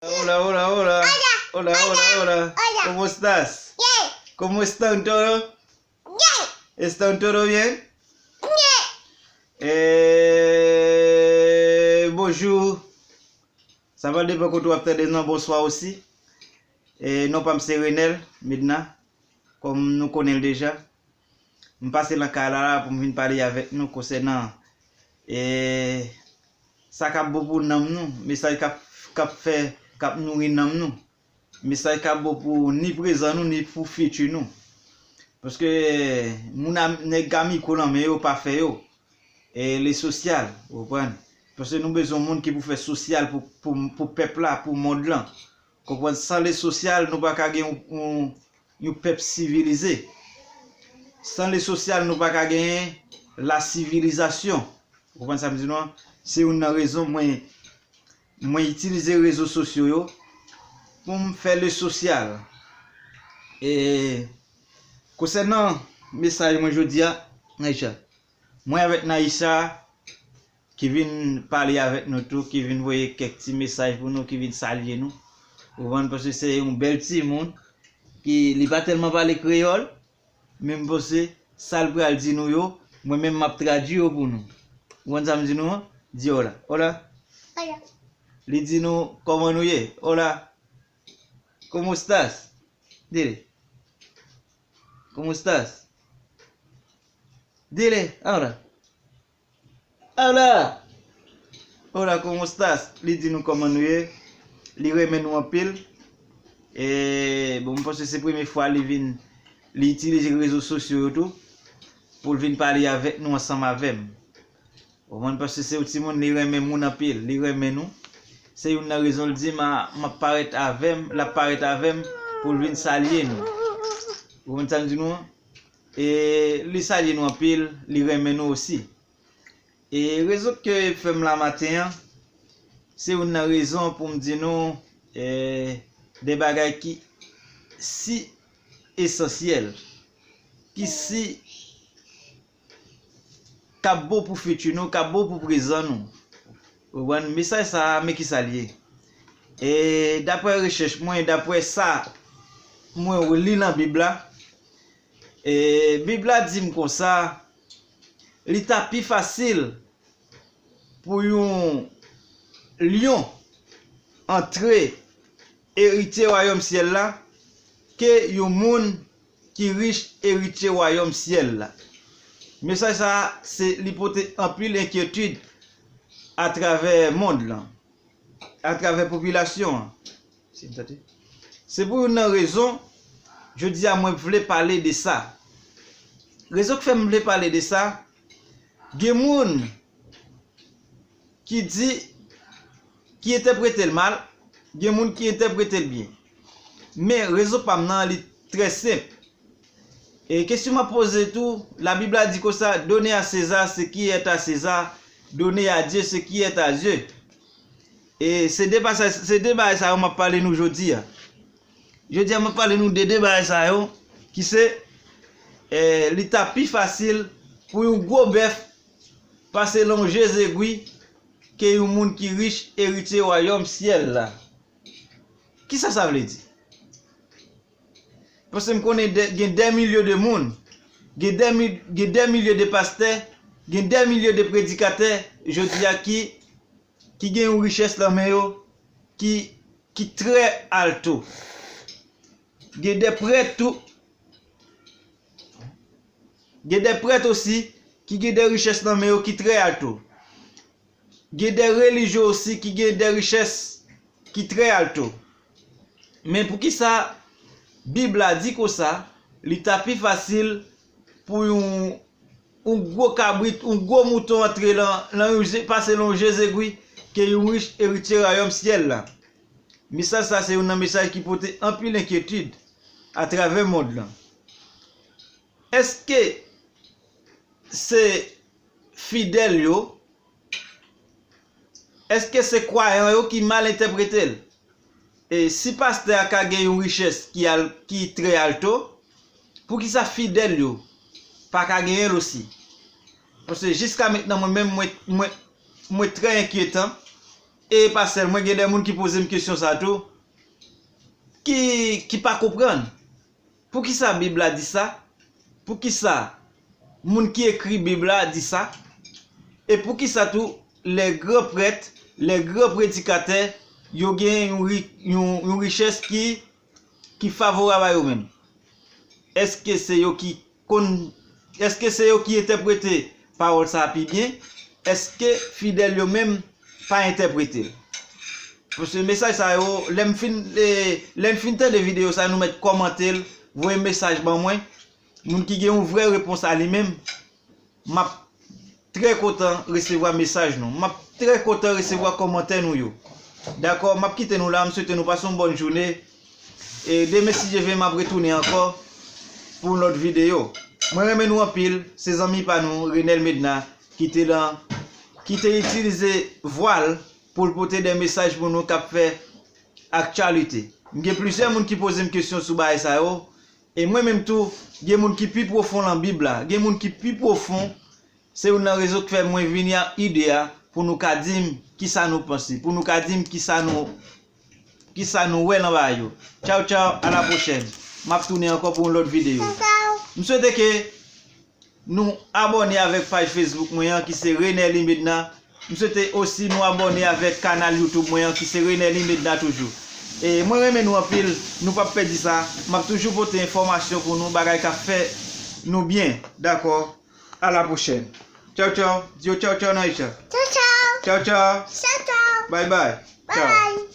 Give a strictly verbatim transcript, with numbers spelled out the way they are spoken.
Hola, hola, hola. Hola, hola, hola. ¿Cómo estás? ¿Cómo están todos? ¿Están todo bien? Eh, bonjou. Sa va depann kote w ap tande nan bonswa osi. E non pa m se Renel Midna, kòm nou konnen l deja. M pase nan kay la la pou m vin pale avèk nou konsènan, e, sa k ap bon pou nanm nou, mesaj k ap, k ap fè, k ap nouri nanm nou. Mesaj k ap bon pou ni prezan nou, ni pou fiti nou. Paske moun a, nèg ka mikwo nan men yo, pa fè yo, e, le sosyal, ou konprann? Paske nou bezwen moun ki pou fè sosyal pou, pou, pou pèp la, pou mond lan. Konprann, san le sosyal, nou pa ka gen yon, yon, yon pèp sivilize. San le sosyal, nou pa ka genyen la sivilizasyon. Ou konprann sa m di nou an? Se youn nan rezon mwen, mwen itilize rezo sosyo yo pou m fè le sosyal. E konsènan mesaj mwen jodi a, Naisha, mwen avèk Naisha, ki vin pale avèk nou tou, ki vin voye kèk ti mesaj pou nou, ki vin salye nou. Ou konprann? Paske se yon bèl timoun, ki, li pa tèlman pale kreyòl, men m panse sa l pral di nou yo, mwen menm m ap tradui yo pou nou. Ou konprann sa m di nou an? Di hola. Hola. Hola. Li di nou, "Kòman nou ye?" Hola. ¿Cómo estás? Dile. ¿Cómo estás? Dile, ahora. Hola! Hola, ¿cómo estás? Li di nou kòman nou ye. Li renmen nou anpil. E, bon, m panse se premye fwa li vin, li itilize rezo sosyo yo tou, pou l vin pale avèk nou ansanm avè m. Ou konprann? Paske se yon timoun, li renmen moun anpil, li renmen nou. Se youn nan rezon l di m a, m ap parèt avè m, l ap parèt avè m pou l vin salye nou. Ou konprann sa m di nou an? E li salye nou anpil, li renmen nou osi. E rezon ke fè m la maten an, se youn nan rezon pou m di nou, e, de bagay ki si esansyèl, ki si k ap bon pou fiti nou, k ap bon pou prezan nou. Ou konprann? Mesaj sa a, men kisa l ye. E daprè rechèch mwen, daprè sa mwen li nan Bib la, e Bib la di m konsa, li ta pi fasil pou yon lyon antre eritye wayòm syèl la ke yon moun ki rich eritye wayòm syèl la. Mesaj sa a, se, li pote anpil enkyetid atravè mond lan, atravè popilasyon an. Se pou youn nan rezon, jodi a mwen vle pale de sa. Rezon k fè m vle pale de sa, gen moun ki di, ki entèprete l mal, gen moun ki entèprete l byen. Men rezon pa m nan, li trè senp. E kesyon m ap poze tou, Labib la di konsa, "Donnez à César ce qui est à César, donnez à Dieu ce qui est à Dieu." E se de pasaj, se de bagay sa yo m ap pale nou jodi a. Jodi a, m ap pale nou de de bagay sa yo, ki se, eh, li ta pi fasil pou yon gwo bèf pase nan yon je zegwi ke yon moun ki rich eritye wayòm syèl la. Kisa sa vle di? Paske m konnen de, gen dè milye de moun, gen dè mi-, gen dè milye de pastè, gen dè milye de predikatè, jodi a ki, ki gen yon richès nan men yo, ki, ki trè alto. Gen dè prèt tou, gen dè prèt osi, ki gen dè richès nan men yo ki trè alto. Gen dè relijye osi ki gen dè richès ki trè alto. Men poukisa Bib la di konsa, li ta pi fasil pou yon, yon gwo kabrit, yon gwo mouton antre lan, lan yon je, pase lan yon je zegwi, ke yon rich eritye wayòm syèl la? Mesaj sa se youn nan mesaj ki pote anpil enkyetid atravè mond lan. Èske se fidèl yo? Èske se kwayan yo ki mal entèprete l? E si pastè a ka gen yon richès ki al, ki trè alto, poukisa fidèl yo pa ka genyen l osi? Paske jiska mentnan, mwen menm, mwen, mwen, mwen trè enkyetan E pa sèl mwen, gen de moun ki poze m kesyon sa tou, ki, ki pa konprann. Poukisa Bib la di sa? Poukisa moun ki ekri Bib la di sa? E poukisa tou lè gran prèt, lè gran predikatè, yo gen yon, ri- yon, yon richès ki, ki favorab a yo menm? Èske se yo ki konn, èske se yo ki entèprete pawòl sa a pi byen? Èske fidèl yo menm pa entèprete l? Paske mesaj sa yo, lè m fin, lè, lè n fin tande videyo sa, nou mèt kòmante l, voye mesaj ban mwen. Moun ki gen yon vrè repons a li menm, m ap trè kontan resevwa mesaj nou. M ap trè kontan resevwa kòmantè nou yo. Dakò, m ap kite nou la, m swete nou pase yon bòn jounen. E demen, si Dye vle, m ap retounen ankò pou yon lòt videyo. Mwen renmen nou anpil, se zanmi pa nou, Renel Medna, ki te lan, ki te itilize vwa l pou l pote de mesaj pou nou k ap fè aktyalite. M gen plizyè moun ki poze m kesyon sou bagay sa yo, e mwen menm tou, gen moun ki pi pwofon lan Bib la, gen moun ki pi pwofon, se youn nan rezon k fè mwen vini ak ide a, pou nou ka di m kisa nou panse, pou nou ka di m kisa nou, kisa nou wè lan bagay yo. Tchaw, tchaw, a la pwochèn. M ap tounen ankò pou yon lòt videyo. M swete ke nou abòne avèk paj Facebook mwen an ki se Renel Imedna. M swete osi nou abòne avèk kanal YouTube mwen an ki se Renel Imedna toujou. E mwen renmen nou anpil, nou p ap pèdi sa. M ap toujou pote enfòmasyon pou nou, bagay k ap fè nou byen, dakò? A la pwochèn. Tchaw, tchaw. Di yo tchaw, tchaw nan Ayisyèn. Tchaw, tchaw. Tchaw, tchaw. Tchaw, tchaw. Bye, bye. Tchaw. Bye.